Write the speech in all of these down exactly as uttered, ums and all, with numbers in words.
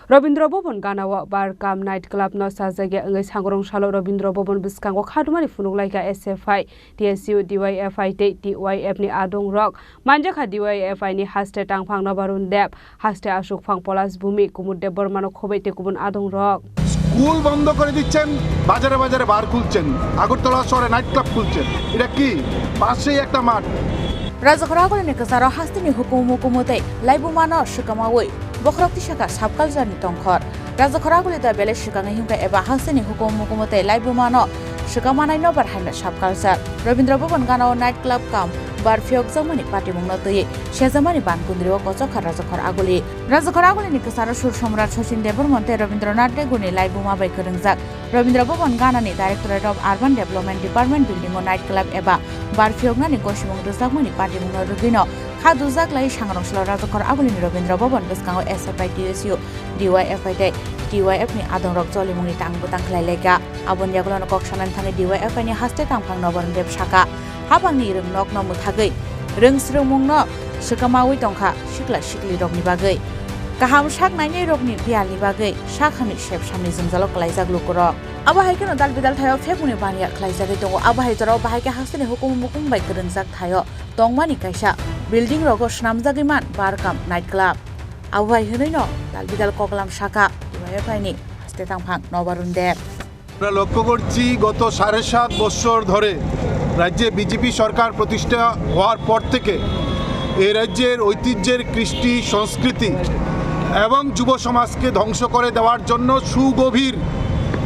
Rabindra Bhavan ganao bar cum night club no sajagya wngwi sangrong salo Rabindra Bhavan bwskango khadumani phunuk laikha S F I, T S U, D Y F I tei T Y F ni adong rok. Manjakha D Y F I ni haste tangphang Nobarun Deb, haste asukphang Polash Bhumi, Kumud Debbarma no khobai tei kubun adong rok. School বন্ধ করে দিচ্ছেন, বাজারে বাজারে বার খুলছেন, আগরতলা শহরে night club খুলছেন। এটা কি? পাশেই একটা মাঠ। Rajakhor agulini kwcharo hasteni hukumu mukumu tei laibumano swkamawi bokhorok tisaka subculture ni tongkhor. Rajakhor aguli da belai swkangwi himkha eba hasteni hukumu mukumu tei laibumano swkamanai nobar haino subculture. Rabindra Bhavan ganao night club kam bar phiyokjakmani patimungno twiwi sejamani ban kundrio kochokha Rajakhor aguli. Rajakhor agulini kwcharo Sur Somrat Sachin Debbarma tei Rabindranath Tagore ni laibuma bai kwrwngjak Rabindra Bhavan ganani Directorate of Urban Development Department building o night club eba bar phiyoknani gosimung rwjakmani patimungno rwgwino kha dujak lai sangrong salo Rajakhor agulini Rabindra Bhavan bwskango S F I, T S U, D Y F I tei T Y F ni adongrok jolimungni tang bwtang khlai laikha. Aboni yagulono kok sanani thangwi D Y F I ni haste tangphang Nobarun Deb sakha, haphangni rwngnokno mwthagwi rwngsrwngmungno swkamawi tongkha sikla siklirokni bagwi. Kaham sak nainairokni biyalni bagwi sakhani sep samni jwngjalo kwlaijak lukurok. Abo hai kheno dal bidal thaio phekmungni baniya khlaijagwi tongo. Abo hai jorao bahai khe hasteni hukumu mukumu bai kwrwngjak thaio tongmani kaisa building rogo swnamjagwi man bar cum night club. Abo hai hwnwino dal bidal koklam sakha D Y F I ni haste tangphang Nobarun Deb. আমরা লক্ষ্য করছি, গত সাড়ে সাত বছর ধরে রাজ্যে বিজেপি সরকার প্রতিষ্ঠা হওয়ার পর থেকে এই রাজ্যের ঐতিহ্যের কৃষ্টি সংস্কৃতি এবং যুব সমাজকে ধ্বংস করে দেওয়ার জন্য সুগভীর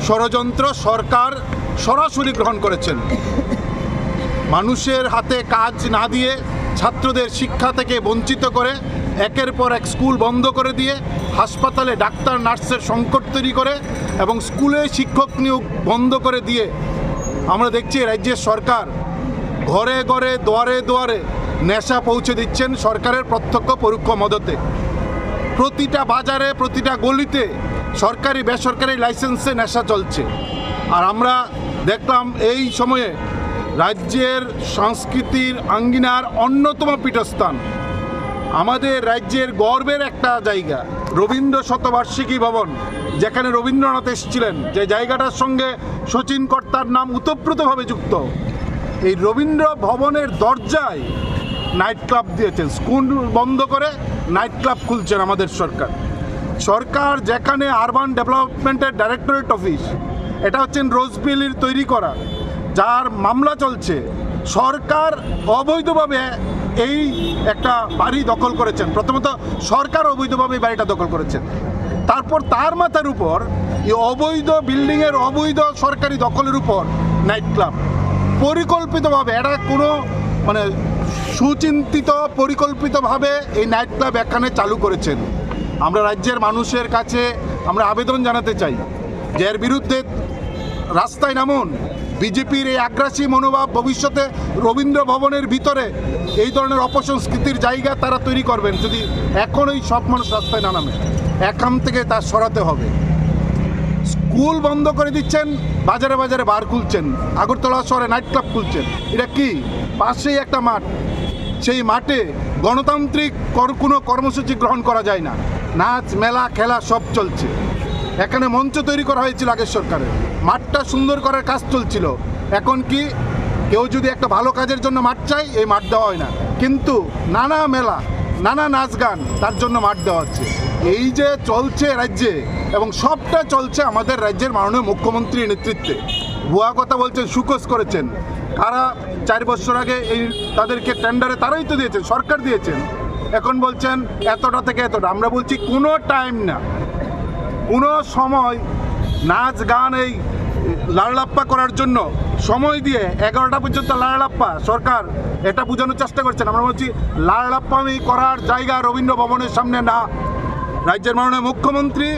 ষড়যন্ত্র সরকার সরাসরি গ্রহণ করেছেন। মানুষের হাতে কাজ না দিয়ে, ছাত্রদের শিক্ষা থেকে বঞ্চিত করে, একের পর এক স্কুল বন্ধ করে দিয়ে, হাসপাতালে ডাক্তার নার্সের সংকট তৈরি করে এবং স্কুলে শিক্ষক নিয়োগ বন্ধ করে দিয়ে আমরা দেখছি রাজ্যের সরকার ঘরে ঘরে, দুয়ারে দুয়ারে নেশা পৌঁছে দিচ্ছেন সরকারের প্রত্যক্ষ পরোক্ষ মদতে। প্রতিটা বাজারে, প্রতিটা গলিতে সরকারি বেসরকারি লাইসেন্সে নেশা চলছে। আর আমরা দেখলাম এই সময়ে রাজ্যের সংস্কৃতির আঙ্গিনার অন্যতম পীঠস্থান, আমাদের রাজ্যের গর্বের একটা জায়গা, রবীন্দ্র শতবার্ষিকী ভবন, যেখানে রবীন্দ্রনাথ এসেছিলেন, যে জায়গাটার সঙ্গে শচীন কর্তার নাম ওতপ্রোতভাবে যুক্ত, এই রবীন্দ্র ভবনের দরজায় নাইট ক্লাব দিয়েছেন। স্কুল বন্ধ করে নাইট ক্লাব খুলছেন আমাদের সরকার। সরকার যেখানে আরবান ডেভেলপমেন্টের ডাইরেক্টরেট অফিস, এটা হচ্ছেন রোজভ্যালির তৈরি করা, যার মামলা চলছে। সরকার অবৈধভাবে এই একটা বাড়ি দখল করেছেন। প্রথমত সরকার অবৈধভাবে এই বাড়িটা দখল করেছেন। তারপর তার মাথার উপর এই অবৈধ বিল্ডিংয়ের অবৈধ সরকারি দখলের উপর নাইট ক্লাব পরিকল্পিতভাবে, এটা কোনো মানে সুচিন্তিত পরিকল্পিতভাবে এই নাইট ক্লাব এখানে চালু করেছেন। আমরা রাজ্যের মানুষের কাছে আমরা আবেদন জানাতে চাই যে এর বিরুদ্ধে রাস্তায় নামুন। বিজেপির এই আগ্রাসী মনোভাব ভবিষ্যতে রবীন্দ্র ভবনের ভিতরে এই ধরনের অপসংস্কৃতির জায়গা তারা তৈরি করবেন, যদি এখন এই সব মানুষ রাস্তায় না নামে, এখান থেকে তা সরাতে হবে। স্কুল বন্ধ করে দিচ্ছেন, বাজারে বাজারে বার খুলছেন, আগরতলা শহরে নাইট ক্লাব খুলছেন। এটা কি? পাশেই একটা মাঠ, সেই মাঠে গণতান্ত্রিক কর-, কোনো কর্মসূচি গ্রহণ করা যায় না। নাচ, মেলা, খেলা সব চলছে। এখানে মঞ্চ তৈরি করা হয়েছিল আগের সরকারের, মাঠটা সুন্দর করার কাজ চলছিল। এখন কি কেউ যদি একটা ভালো কাজের জন্য মাঠ চায়, এই মাঠ দেওয়া হয় না, কিন্তু নানা মেলা, নানা নাচ গান, তার জন্য মাঠ দেওয়া হচ্ছে। এই যে চলছে রাজ্যে, এবং সবটা চলছে আমাদের রাজ্যের মাননীয় মুখ্যমন্ত্রীর নেতৃত্বে। ভুয়া কথা বলছেন, সুকস করেছেন। কারা চার বছর আগে এই তাদেরকে টেন্ডারে তারাই তো দিয়েছেন, সরকার দিয়েছেন। এখন বলছেন এতটা থেকে এতটা। আমরা বলছি কোনো টাইম না, কোনো সময় নাচ গান এই লাড়লাপ্পা করার জন্য সময় দিয়ে এগারোটা পর্যন্ত লাড়লাপ্পা সরকার এটা বোঝানোর চেষ্টা করছেন। আমরা বলছি লাড়লাপ্পামি করার জায়গা রবীন্দ্র ভবনের সামনে না। রাজ্যের মাননীয় মুখ্যমন্ত্রী,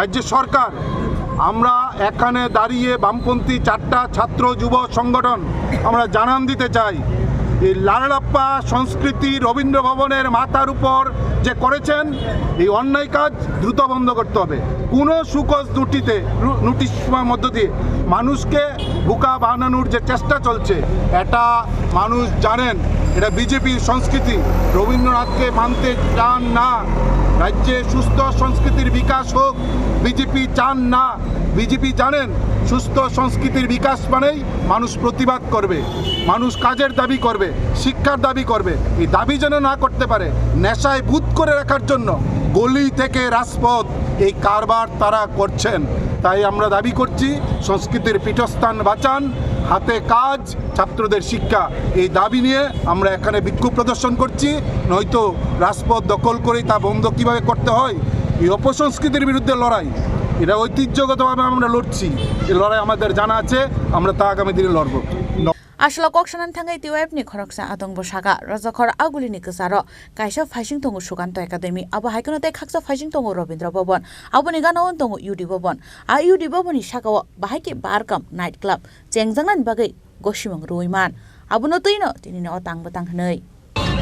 রাজ্য সরকার, আমরা এখানে দাঁড়িয়ে বামপন্থী চারটা ছাত্র যুব সংগঠন আমরা জানান দিতে চাই, এই লাড়লাপ্পা সংস্কৃতি রবীন্দ্র ভবনের মাথার উপর যে করেছেন, এই অন্যায় কাজ দ্রুত বন্ধ করতে হবে। কোনো সুকস নোটিতে, রু-, নোটিশ মধ্য দিয়ে মানুষকে বোকা বানানোর যে চেষ্টা চলছে, এটা মানুষ জানেন, এটা বিজেপির সংস্কৃতি। রবীন্দ্রনাথকে মানতে চান না, রাজ্যে সুস্থ সংস্কৃতির বিকাশ হোক, বিজেপি চান না। বিজেপি জানেন সুস্থ সংস্কৃতির বিকাশ মানেই মানুষ প্রতিবাদ করবে, মানুষ কাজের দাবি করবে, শিক্ষার দাবি করবে। এই দাবি যেন না করতে পারে, নেশায় বুঁদ করে রাখার জন্য গলি থেকে রাজপথ এই কারবার তারা করছেন। তাই আমরা দাবি করছি সংস্কৃতির পীঠস্থান বাঁচান, হাতে কাজ, ছাত্রদের শিক্ষা, এই দাবি নিয়ে আমরা এখানে বিক্ষোভ প্রদর্শন করছি। নয়তো রাজপথ দখল করে তা বন্ধ কিভাবে করতে হয়, এই অপসংস্কৃতির বিরুদ্ধে লড়াই, এটা ঐতিহ্যগতভাবে আমরা লড়ছি। এই লড়াই আমাদের জানা আছে, আমরা তা আগামী দিনে লড়ব। Aswk kok sanani thangwi T Y F ni khoroksa adong bo saka, Rajakhor Agulini kwcharo kaisa phaising tongo Sukanto Academy, abo hai kheno tei khaksa phaising tongo Robindra Bhaban, aboni gana-o tongo U D Bhaban. A U D Bhaban ni saka-o bahai khe Barkam Night Club chengjaknani bagwi gosimung rwui man. Abono twi'-no tini'-no o tang bwtang hwnwi.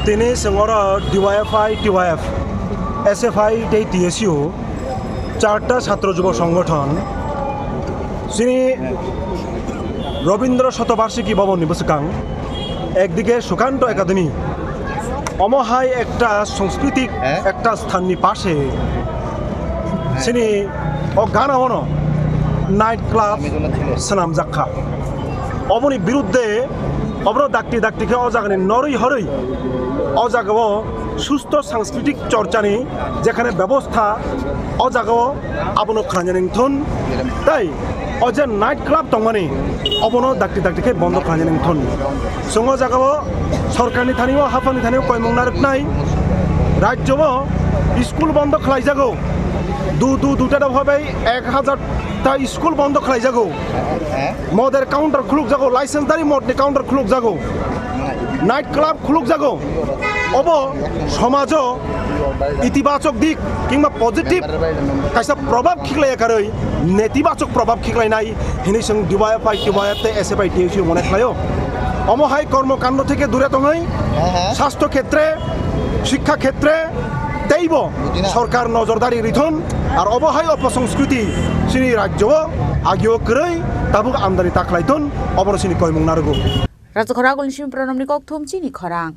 Tini chwng oro D Y F I, T Y F, S F I tei T S U, charta chhatro jubo songgothon, chini Robindra Shatobarshiki Bhaban ni bwswkang, ekdike Sukanto Academy, omo hai ekta sanskriti, eh? Ekta sthan ni pashe, eh? Chini o gana ono night club swnamjak kha. Oboni biruddhe, obono dakti dakti khe o jagani norwi horwi o jagao susto sanskriti chorchani jekhane bebostha, o jagao abono khlainani wngthun, tei o je night club tongmani, obono dakti dakti khe bondo khlainani wngthun. Chwng o jagao sorkarni thani-o, haphangni thani-o koimung narwknai, rajyo-o school bondo khlaijago, du, du, duita dopha bai ek hajar ta school bondo khlaijago. Modor counter khulukjago, license dari modni counter khulukjago, night club khulukjago. Obo somajo itibachok dik kingba positive kaisa probab khiklaiya karwi netibachok probab khiklainai hinwi chwng D Y F I, T Y F tei S F I, T S U mone khlaio. Omo hai kormo kando theke dure tongwi, sastho khetre, shikkha khetre, teibo sorkar nojordari rithon, ar obo hai oposonskriti chini rajyo-o agio kwrwi tabuk amdani ta khlai thun, obono chini koimung narwgo. Rajakhor Agulini simi Pranamni kokthum chini khorang.